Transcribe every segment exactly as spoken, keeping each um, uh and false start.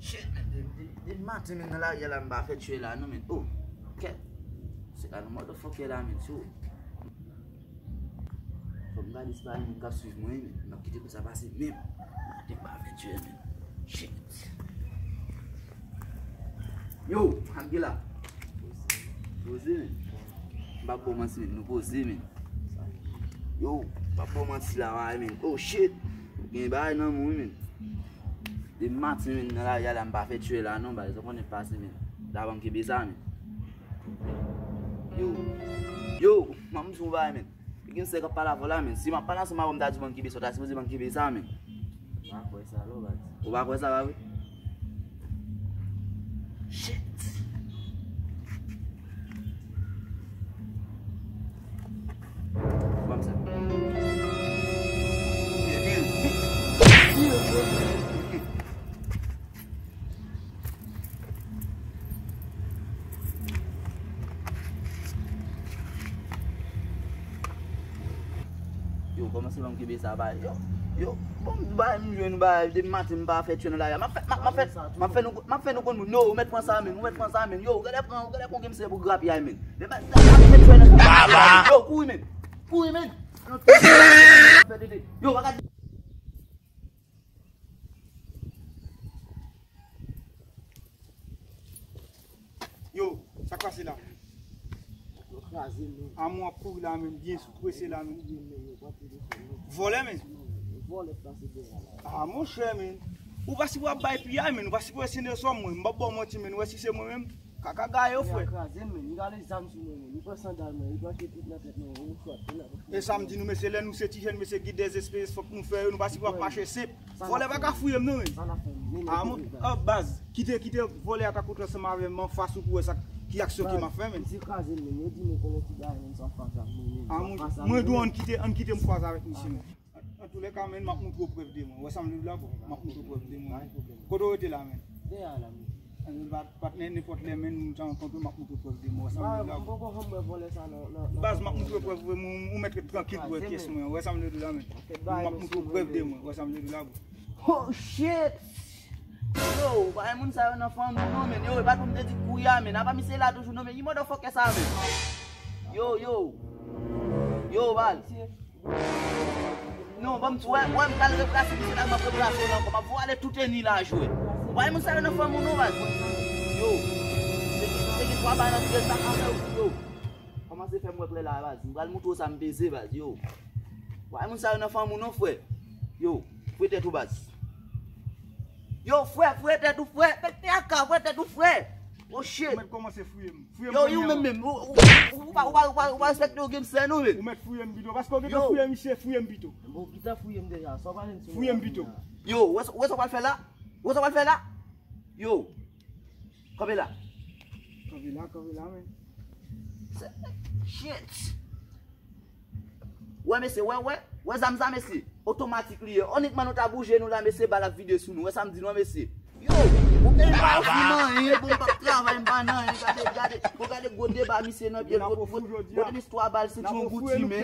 Shit, men, de, de, de maten, men, nan lari a la, m pa fè tchwe la, non, men. Oh, kèt. Se la, nou motherfucker la, men, sou. Fò m gade si pa gen moun k ap swiv mwen, men. M ap kite kou sa pase, men. Maten, m pa fè tchwe, men. Shit. Yo, ak gen la. Poze, men. M pa pou manti, men. Nou poze, men. Yo, m pa pou manti la, men. Oh, shit. Gen bagay nan moun, men. Depi maten, men, nan lari a la, m pa fè tchwe la, non, baz. Ou konnen pase, men. La ban m kenbe sa, men. Yo. Yo, man, m di w yon bagay, men. Gen sè k ap pale avè w la, men. Si m ap pale ansanm avè w, m ta di w ban m kenbe sa, w ta sipoze ban m kenbe sa, men. M pa kwè sa, non, baz. Ou pa kwè sa, pa vre? Shit. Ban m sa. Yo, kòmanse ban m kenbe sa, bay. Yo, yo, bon, bay, m jwenn, bay, depi maten m pa fè tchwe nan lari a. M ap fè, m ap, m ap fè, m ap fè nou, m ap fè nou konn moun. Yo, ou mèt pran sa, men, ou mèt pran sa, men. Yo, ou genlè pran, ou genlè pran gen sè pou grapyay, men. Men, bay, m ap fè tchwe nan. Yo, kouri, men. Kouri, men. Yo, pa gade. Yo, sa k pase la? Yo kraze m, men. Amou ap kouri la, men, byen sou prese la, men. Vòlè, men. Vòlè k pase dèyè la. Ah, monchè, men. Ou pa sipoze ap bay piyay, men. Ou pa sipoze sene sò mwen. M p ap ba w manti, men. Ou wè si se mwen menm, kaka gaye w, frè. Kraze m, men. Li rale zam sou mwen, men. Li pran sandal mwen. Li branche tout nan tèt mwen. Li sot. E sa m di nou, mesye, lè nou se ti jèn, mesye, Guy Desesperances, fòk nou fè yo. Nou pa sipoze ap mache senp. Vòlè pa ka fouye m non, men. Ah, mon, oh, baz, kite, kite vòlè a ta kote ansanm avè m anfas ou pou wè sa, ki aksyon ke m ap fè, men. Misye kraze m, men. Yo di nou konnen ti bagay, men, sa fas ak mwen, men. Ah, mon, mwen di w ann kite, ann kite m kwaze avèk misye, men. Antoulèka, men, m ap moutre w prèv de mwen. Wè sa m di w la, bro? M ap moutre w prèv de mwen. Kote w rete la, men? Dèyè la, men. Ann, pa, pa t nenpòt lè, men, nou ta rankontre, m ap moutre w prèv de mwen. Wè sa m di w la, bro? Baz, m ap moutre w prèv de mwen, ou mèt ret trankil pou wè pyès mwen. Wè sa m di w la, men? M ap moutre w prèv de mwen. Wè sa m di w la, bro? Oh, shit! Yo, bagay moun sa yo nan fanmi w non, men. Yo, e pa tou m te di kouri a, men. Apa misye la toujou non, men. Ki motherfucker sa, men? Yo, yo. Yo, baz. Non, ban m di, wè, wè, m pral replase misye la, m ap replase w la ankò. M ap vwale tout eni la, jwè. Bagay moun sa yo nan fanmi w non, baz. Yo. Se ki, se ki twa bagay nan figil sa avè w, yo. Kòmanse fè m wè klè la, baz. M pral moutre w sa m peze, baz, yo. Bagay moun sa yo nan fanmi w non, frè. Yo, fouye tèt ou, baz. Yo, frè, fouye tèt ou, frè. Pete a ka, fouye tèt ou, frè. Oh, shit. Ou mèt kòmanse fouye m. Fouye m premyèman. Yo, yo, menm, menm. Ou, ou, ou pa, ou pa, ou pa, ou pa respekte ogenn sè, non, menm. Ou mèt fouye m pito. Paske ogenn nan fouye misye, fouye m pito. Bon, ou gentan fouye m deja. Sa w pale m sou mwen la. Fouye m pito. Yo, ou wè sa, ou wè sa w pral fè la? Ou wè sa w pral fè la? Yo. Kanpe la. Kanpe la, kanpe la, men. Shit. Wè, mesye, wè, wè. Wè zam sa, mesye. Otomatik li ye. Onitman nou ta bouje nou la, mesye, bal ap vide sou nou. Wè sa m di nou an, mesye. Yo, bon, peyi m pa ofri m anyen, bon, m p ap travay, m pa nan anyen. Gade, gade, bon, gade gwo deba misye nan pye l. Gwo, gwo, gwo istwa bal, se ti yon gouti, men.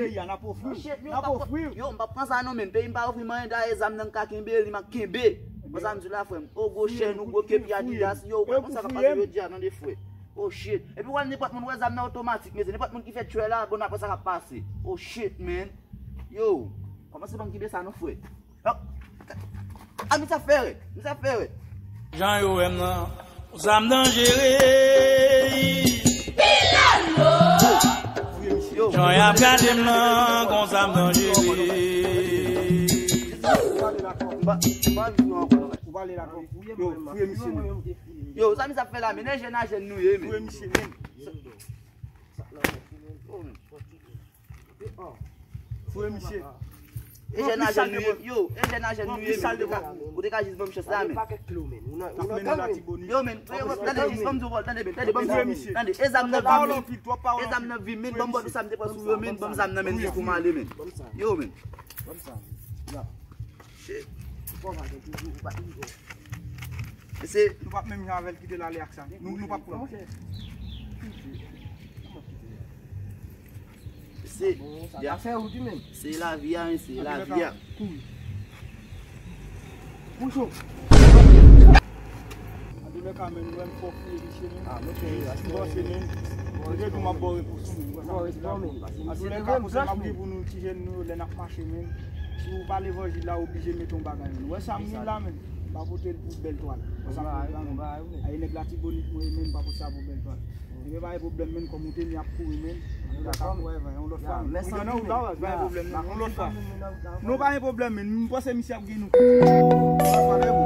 Shit, yo, m p ap, yo, m p ap pran sa non, men. Peyi m pa ofri m anyen, dayè zam nan m ka kenbe, li m ap kenbe. Bon, sa m di la, frè m. O, gwo chèn ou, gwo kepi Adidas, yo, ou pa konn sa k ap pase jodi a, tande, frè. Oh, shit. Epi wè nenpòt moun wè zam nan otomatik, mesye. Nenpòt moun ki fè tchwè la, bon, n ap wè sa k ap pase. Oh, shit, man. Yo, kòmanse ban m kenbe sa non, frè. Oh. A, mi sa fè, wi. Mi sa fè, wi. Jan yo wè m nan, zam danjere. Yo. Jan y ap gade m nan, gon zam danjere. Ou pale la kò. Ou pale la kò. Yo, fouye misye menm. Yo, sa misye ap fè la, men, e jèn a jèn nou ye, men. Fouye misye menm. Fouye misye. E jèn a jèn nou ye, yo, e jèn a jèn nou ye, men. Ou te ka, ou te ka jis ban m chans la, men. Yo, men, tande, jis ban m di w, tande, men, tande, ban m di w, tande, e zam nan vi m, men. E zam nan vi m, men, ban m bòdou sa m te pran sou yo, men, ban m zam nan, men, jis pou m ale, men. Yo, men. Shit. Mesye. Nou p ap menm jan avè l kite l ale ak sa. Nou, nou p ap pran. Mesye. Se lavi a, mesye, se lavi a. Kouri. Bouch ou. Ka men, ou wè m fò fouye misye men. Ah, mesye, m panse men. M te di w m ap ba w repons ou men. Antouka, konsèy m ap gen pou nou ti jèn nou yo lè n ap mache men. Si w pa levanjil la, ou oblije mete yon bagay men. Ou wè sa m gen la men. M pa pote l pou bèl twal. Ou wè sa m gen la men. Ay nèg Latibonit mwen ye men, m pa pote sa pou bèl twal. Ebyen pa gen pwoblèm men, kòm ou te di ap kouri men. Yon lòt fwa, yon lòt fwa. Mwen konnen ou pa wè, pa gen pwoblèm men. Yon lòt fwa. Non, pa gen pwoblèm men. M panse misye ap gen nou.